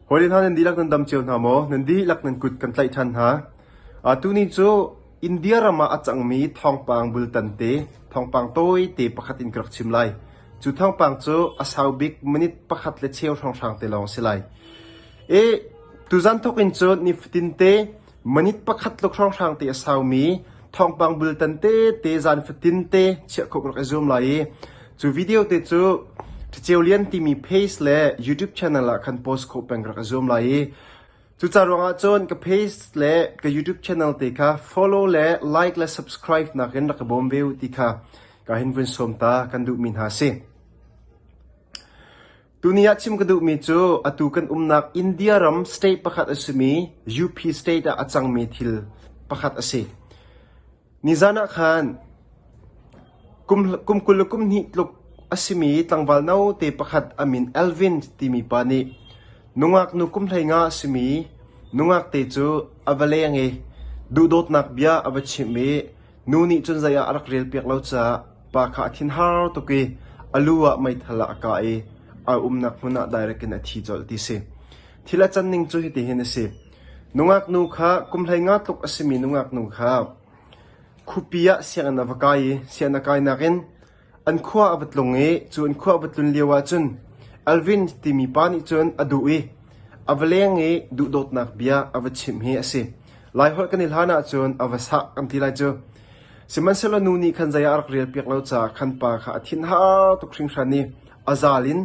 Hawile hna nan dihlak nan dam cio hna maw? Nan dihlak nan kut kan tlaih ṭhan hna. Tuni cu India ram ah a cangmi thawngpang bultan te, thawngpang tawite pakhat in ka rak chim lai. Cu thawngpang cu a sau bik minute pakhat le cheu hrawnghrang te lawng a si lai. I tuzan thawk in cun nifatin te minute pakhat tluk hrawnghrang te a saumi thawngpang bultan tete zan fatin te chiah khawh ka rak i zuam lai i cu video te cu Ṭhaceu Lian timi page le YouTube channel ah khan post khawh peng ka rak i zuam lai i cuca ruangah cun ka page le ka YouTube channel te kha follow le like le subscribe nakin rak ka bawm ve u ti kha ka hin vun sawm ta kan duhmi hna si. Tuni ah chim ka duhmi cu atu kan umnak India ram state pakhat a simi UP state ah a cangmi thil pakhat a si. Nizan ah khan kum, kum 20 le kum hnih tluk a simi tlangval note pakhat a min Alvin timi pa nih nungak nu kum 15 a simi nungak te cu a va leng i duhdawtnak bia a va chimh i nu nih cun zei ah a rak relpiak lo caah pa kha a thinhar tuk i a lu ah meithal ah a kah i a umnak hmun ah direct in a thi colh ti si. Thil a can ning cu hitihin a si. Nungak nu kha kum 15 tluk a simi nungak nu kha khuapi ah sianginn a va kai i sianginn a kainak in An khua a va tlung i cu an khua a va tlun lio ahcun Alvin timi pa nih cun a duh i a va leng i duhdawtnak bia a va chimh hi a si. Laiholh kan i hlan ahcun a va sah kan ti lai cu. Sihmanhsehlaw nu nih khan zei ah a rak relpiak lo caah khan pa kha a thinhar tuk hringhran i a zal in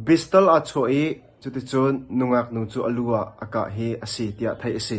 pistol aa chuah i cuticun nungak nu cu a lu ah a kah hi a si tiah theih a si.